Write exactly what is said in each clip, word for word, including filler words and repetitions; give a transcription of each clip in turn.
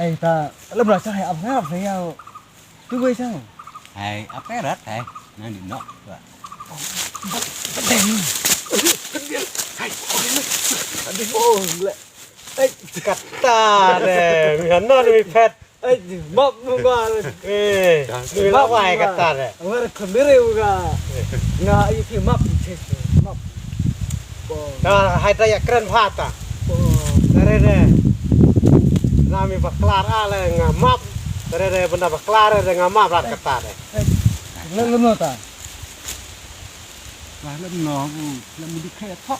Ai ta lem la sa hai ap hai ap hai ya. Tu bai sang. Hai ap hai rat hai. Nang di nok. Ba. Ba deng. Hai. Aduh, oh, le. Ai, kata de. Mi hano mi pet. Ai, map mu ba. Eh, mi la wai kata de. Ngar kembere uga. Nga iti map, map. Bo. Ta hai ta ya kren pha ta. Bo. Tare de. Na mi baklar ale nga map. Tare de benda baklar de nga map rat kata de. Ai, le le no ta. Lah lem no bu, lem di khe tho.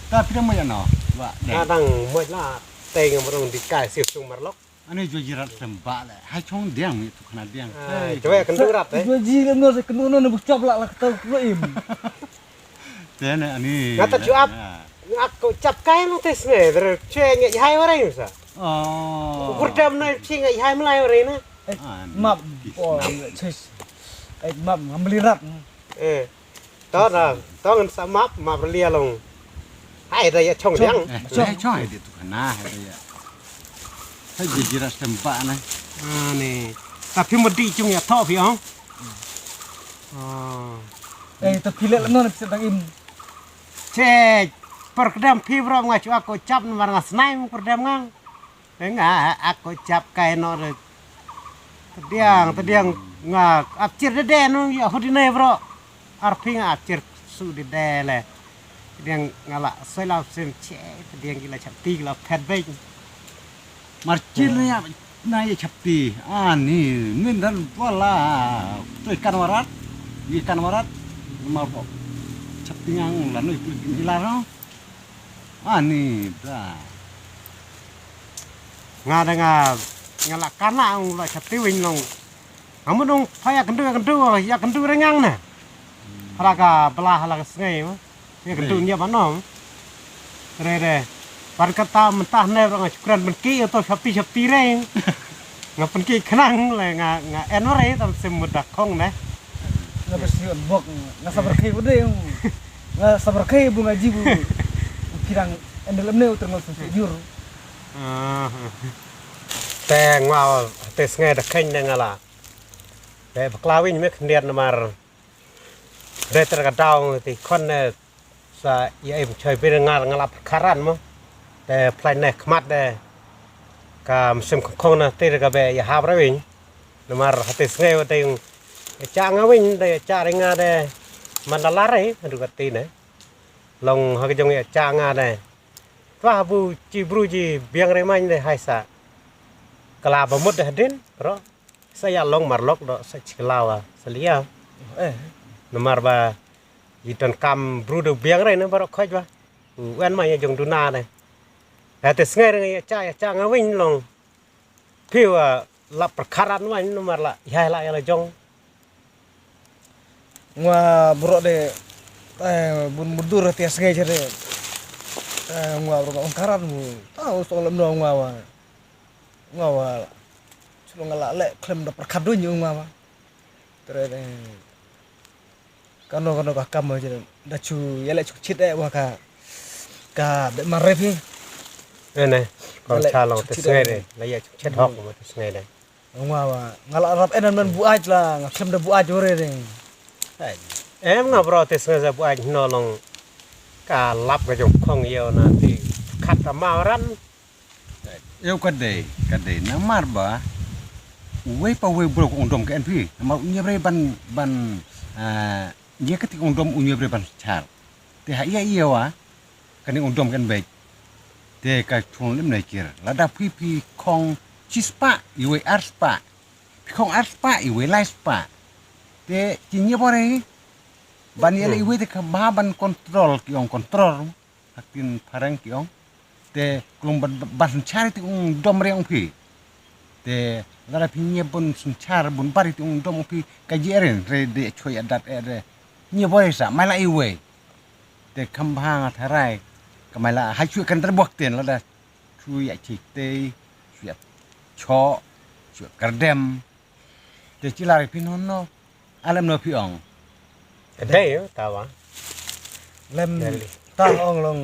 Ta phi dang mo ya no. Wa de. Nga dang mo la. Teng mo dang di kai sip sung marlok. Ani jo jirat tembak le. Hai chong diang mi tu khana diang. Ah, coba ya kendu rat eh. Jo ji lem no se kendu no ne bu chop la la kata ku im. Te ne ani. Nga ta chuap. Nga ko chap kai no tes ne. Dere che nge hai warai sa. Oh. Ukur dam na che nge hai malai warai na. Eh, map. Oh, ches. Eh, map ngam beli rat. Eh. To na, to ngan sa map, map rlia long. Hai da ya chong diang. Eh, chong. Hai chong di tu kana hai da ya. Hai di jirat tembak na. Ah, ni. Tapi mesti chung ya tho phi ong. Ah. Eh, tapi le no na pisa tang im. Che, per kedam phi bro nga chua ko chap namar nga snai mu per kedam ngang. Nga ak ko chap kai no de. Tediang, tediang nga ap chir de de no ya hudi ne bro. Arphi nga ap chir su de de le. Tediang nga la soi la sem che, tediang gila chap ti gila phet bej. Mar chir ne ya na ya chap ti. Ani, nin dan wala. Toi kan warat. Yi kan warat. Mar bo. Chap ti ngang la noi pul gin ilar no. Ani da. Nga da nga, nga la kana ong la chati win long. Amu dong pha ya kendu, ya kendu, ya kendu rengang na. Hala ka bela hala ka sngai mo. Ya kendu nya ba nom. Re re. Par kata mentah ne rong chukran benki to chati chati reng. Nga penki khnang le nga, nga en re tam sim muda khong ne. Nga besi bok nga sabar kai bude. Nga sabar kai bu nga ji bu. Kirang endel emne uter ngal sejur. Ah. Te ngwa te sngai da khen ne ngala. Te baklawin me khyndiat namar. Te ter ka daw ti khon ne sa ya im choi bir ngal ngala perkaran mo. Te plai ne khmat de ka musim khong na te ka be ya hab rawin. Namar hati sngai wa te ya cha nga win de ya cha ringa de mandalare adu ka ti ne. Long ha ka jong ya cha nga de. Twa bu chi bru ji biang re main de hai sa. Kala ba mut de hadin ro. Sa ya long mar lok do sa chi kala wa sa lia. Eh. Namar ba yi ton kam bru de biang re na baro khoj ba. Wen ma ya jong duna de. Hati sngai re ya cha ya cha nga win long. Phi wa la perkaran wa ni mar la ya la ya la jong. Ngwa bro de eh bun mudur ti asngai jere. Eh ngwa bro ngwa karan mu. Ta us ong lem no ngwa wa. Ngwa wa. Chulo ngala le klem da perkadun ngwa wa. Tere de. Kano kano ka kam je da chu ya le chu chit eh wa ka ka be ma re phi. Ene ko cha long te sngai de la ya chu chit hok mo te sngai de. Ngwa wa nga la rap enan man bu aj la nga khlem da bu aj ore de. Em nga bro te sngai za bu aj no long ka lap ka jong khong yeo na ti khat ta ma ran. Yow ka dei ka dei namar ba uwei pa uwei bro ko ong dom ka en phi namar u nyebre ban ban ah, nyebre ka ti ong dom u nyebre ban char. Te ha iya iya wa kani ong dom ka en bej. Te ka chung lim na kir lada phi phi khong chi spah iwei ar spah. Phi khong ar spah iwei lai spah. Te chi nyebre ban yele iwei te ka ba ban control ki ong control. Haktin phareng ki ong. Te klum ban ban chari ti ung dom re ong phi. Te lada phi nye bun sunchar bun bari ti ung dom ong phi ka ji eren re de choi adat ere. Nye bore sa mai la iwe. Te kham bha nga tharai ka mai la ha chui kan ter bok ten lada chui ya chik te chui ya cho chui kardem. Te chi la re phi non no. Alem no phi ong. Dei ta wa. Lem ta ong long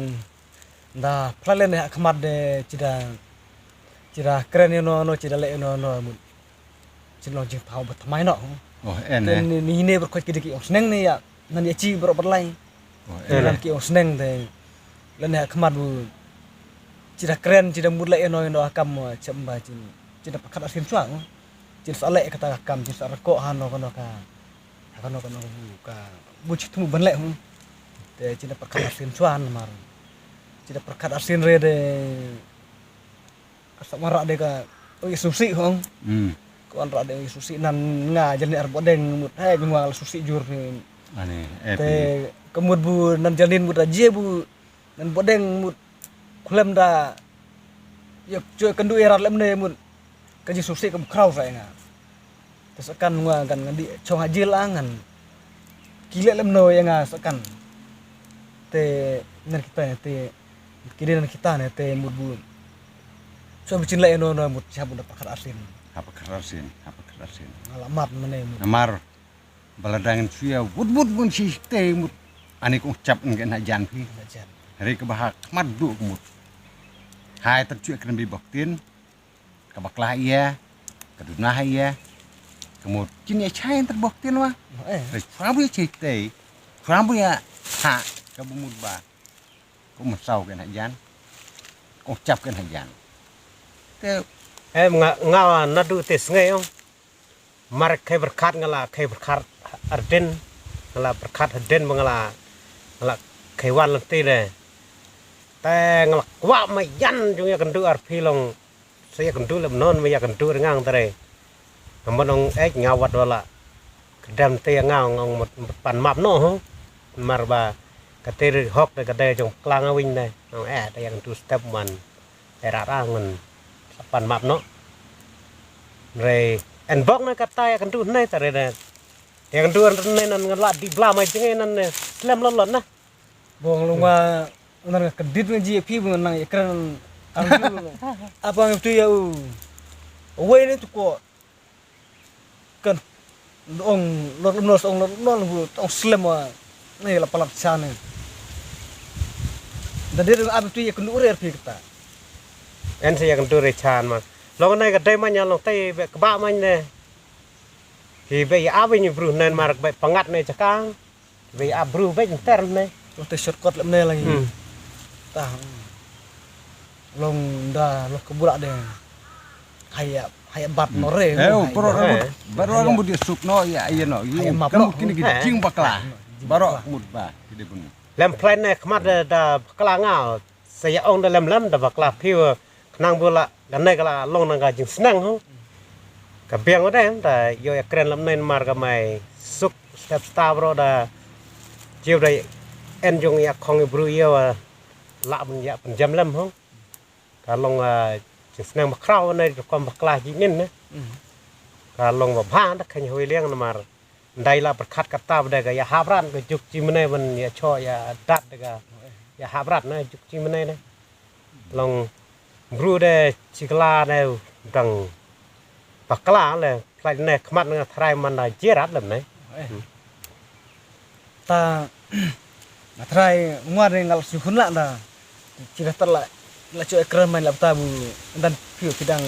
da plalen ha khmat de chida. Chi da kren ïa no no, chi da leh ïa no no mut. Chi long jingthaw ba thymmai noh. Oh, en eh. Ni ni ne berkhoit ki dei ki ong sneng ne ïa. Nan ïa chi bro berlai. Oh, en. Nan ki ong sneng te. Lane ha khmat bu. Chi da kren, chi da mut leh ïa no ïa no ha kam, chem ba chi. Chi da pyrkhat arsien shuwa. Chi da sa leh kata ka kam, chi da sa rangkoh ha no ka no ka. Ha ka no ka no ka bu chi thmu ban leh. Te chi da pyrkhat arsien shuwa namar. Chi da pyrkhat arsien re de. Sa wanrah de ka oi susi hong. Hmm. Ka wanrah de oi susi nan nga jani ar bodeng mut hai nga la susi jur ni. Ani, eh, te pi. Ka mut bu nan jani mut aje bu nan bodeng mut kulem da. Ya, cuy kendu erat lem ne mut. Ka ji susi ka bu kraw sa nga. Te sa kan nga kan ngan di chong ha jil a ngan. Ki leh lem no ïa nga sa kan. Te nan kita ne te ki dei nan kita ne te mut bu. So bi chin leh no no mut cha bu da pyrkhat arsien. Ha pyrkhat arsien, ha pyrkhat arsien. Nga la map mane mut. Namar ba la dang shu ïa wut wut bun shi te mut. Ani kong chap ngan na jan phi. Na jan. Hari ka ba ha khmat du ka mut. Hai tan chuh kren bi bok tin. Ka bakla ïa, ka duna ïa, ka mut. Chin ïa chai ter bok tin wa. Eh. Re chwa bu ïa chai tei, chwa bu ïa ha, ka bu mut ba. Ko mut saw ken hajan, ko chap ken hajan. Te. Eh, nga, nga na du te sngai ong. Mar khei berkat nga la, khei berkat arden, nga la berkat arden ba nga la, nga la khei wan lenti de. Te nga la kwah ma yan jong ïa kendu ar phi long. Sa ïa kendu lem non ma ïa kendu ringang tare. Namon ong eh nga wat wala. Kedam te ïa nga ong ong mut, mut pan map no ho. Mar ba kate ri hok de kade jong klang awing de. Ong eh te ïa kendu step man. Eh rat angen. Sa pan map no. Re en bok na kata ïa kendu ne tare de. Ïa kendu ne nan ngan la di bla mai jenge nan ne. Slem lon lon na. Bong lu nga nang ka dit ngi ji phi bong nang ikran arju. Apa ngi tu ya u. Wei ni tu ko. Kan ong lor lor ong lor lor bu ong slem wa. Ni la palat cha ni. Dan dia apa tu ya kendu rer phi kata. En sa ya kendu re chan ma. Long nai ka dai man ya long tai be kba man ne. Hi be ya abi ni bru nen mar be pangat ne chakang. Wei a bru bej nter ne. Lo te shortcut lem ne lagi. Hmm. Ta. Long da lo ke bulak de. Haya haya bat no re. Eh, oh, hai. Baro ya. Rambut, baro rambut dia suk no ya iya no. Haya map kamu no. Kini ki jing bakla. Baro mut ba kide bun. Lem plan ne khmat da, da bakla nga. Sa ïa ong da lem lem da bakla phi wa khnang bu la ka nei ka la long nang ka jingsneng ho. Ka biang wa dang da ïoh ïa kren lem nei mar ka mai suk step star bro da jiw da en jong ïa khong i bru ïa wa la bun ïa pynjem lem ho. Ka long, ah, jingsneng ba khraw nei rukom bakla jingin ne. Ka long ba bha da khein hoi liang namar. Ndai la pyrkhat kata ba da ka ïa hap rat ka juk chi mene ban ïa cho ïa dat da ka ïa hap rat na juk chi mene na. Long bru de chi kla ne dang bakla le phlai ne khmat nga thrai man da je rat lem ne. Eh. Hmm. Ta nga thrai ngwa de ngal su khun la da. Chi la tat la, la cho ekran mai la bta bu dan phi ki dang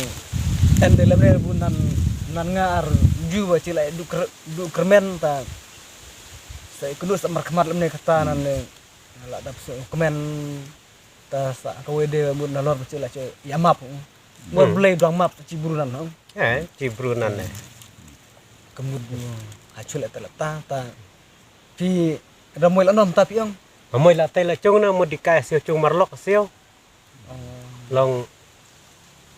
en de lemne bu nan, nan nga ar ju ba chi la du kr-, du krmen ta. Sa ikunu sa mar khmat lemne kata nan ne la dap so kmen ta sa ka wei de bu na lor ba chi la cho ya map. Ngor blei dang map chi bru nan ho. Eh, chi bru nan ne. Kemut bu ha chule ta la ta ta. Phi da moi la nom ta phi ong. Ba moi la tai la chung na mo di kai sio chung mar lok sio. Long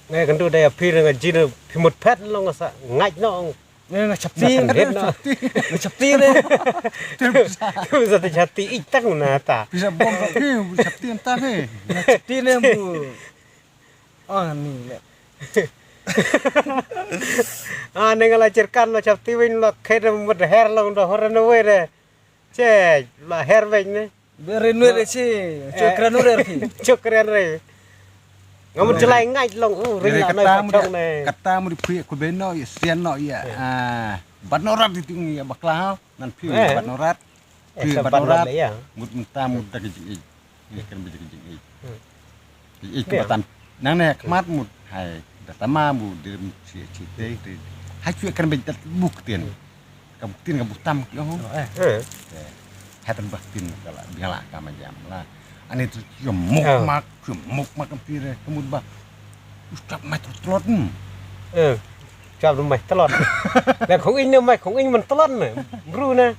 ngai kan du da phi nga jin phi mut phet long sa ngait no. Ngai nga chapti. Nga chapti ne. Sa te chapti ik tak na ta. Bisa bom sa phi chapti ta phi. Nga chapti ne bu. Ah ni le. Ah ne nga la cherkan lo chapti win lo khed mut her long do hor no we de. Che la her win ne. Be ren wer re chi, chok ren wer re chi. Chok ren re. Ngam jelai ngai long u ring la nai pachong ne. Kata mu di phi ku be no ya sian no ya. Ah, bat no rat di ting ya bakla ha. Nan phi bat no rat. Phi bat no rat. Mut menta mut da ke jing. Ni kan be jing. Ki ki batan. Nang ne khmat mut. Hai. Ka tama bu dir chi chi te te. Ha chu kan ben tat bu ktien. Ka bu ktien ka bu tam ki ong. Eh. Te. Ha tan ba ktien ka la biang la ka ma jam la. Ani tu chu muk mak chu muk mak kam ti re ka mut ba. Ustap mai tu tlot. Eh. Chap mai tlot. La khong in mai khong in man tlot na. Bru na.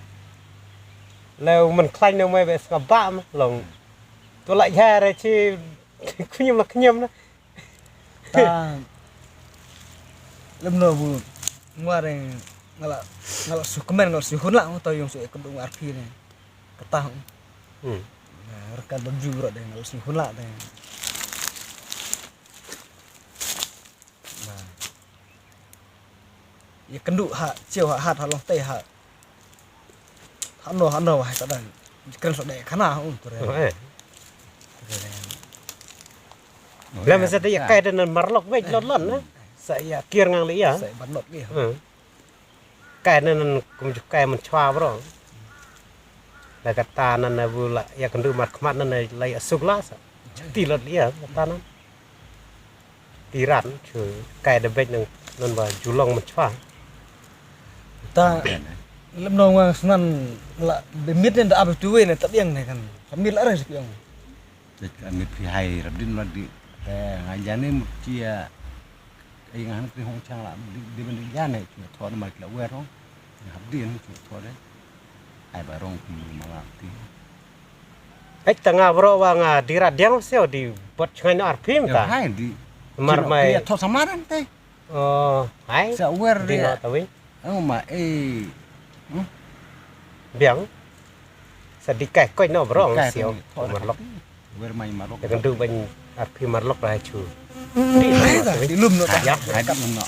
La man khlain na mai ba ska ba long. Tu la ya re chi khnyam la khnyam na. Ta lem no bu ngwa re ngala ngala su kemen ngala su hun la to yung su ek dung arpi ne. Kata. Hmm. Rekan baju ro de ngala su hun la de. Nah. Ye kendu ha chiu ha hat ha long tei ha. Hano hano wahai ka dang. Kren sok dei khana hu tu re. Oh, eh. Lem sa te ya kai dan marlok wei lon lon na. Sa ya kier ngang le ya. Sa ban not ge. Hmm. Kai nan kum ju kai man chwa bro. La kata nan na bu la ya kendu mar khmat nan la ya suk la sa. Ti lot ya kata nan. Tiran chu kai da bej nang nan ba julong man chwa. Ta lem no nga snan la bemit ne da ab tu we ne ta biang ne kan. Sambil are se biang. Te ka mit phi hai rap din la di. Te nga jane mut chia. Ai nga han kri hong chang la di di ben di jane chu thon ma la wer hong. Hap din chu thon de. Ai ba rong kum ma la ti. Ai ta nga bro wa nga di ra diang seo di bot chngai no arphim ta. Hai di. Mar mai. Thon samaran te. Oh, hai. Sa wer di no ta wi. Ang ma e. Biang. Sa di kai koi no bro seo. Marlok. Wer mai marlok. Kan du ban arphim marlok la chu. Hai ta di lum no ta. Ya, hai di lum no.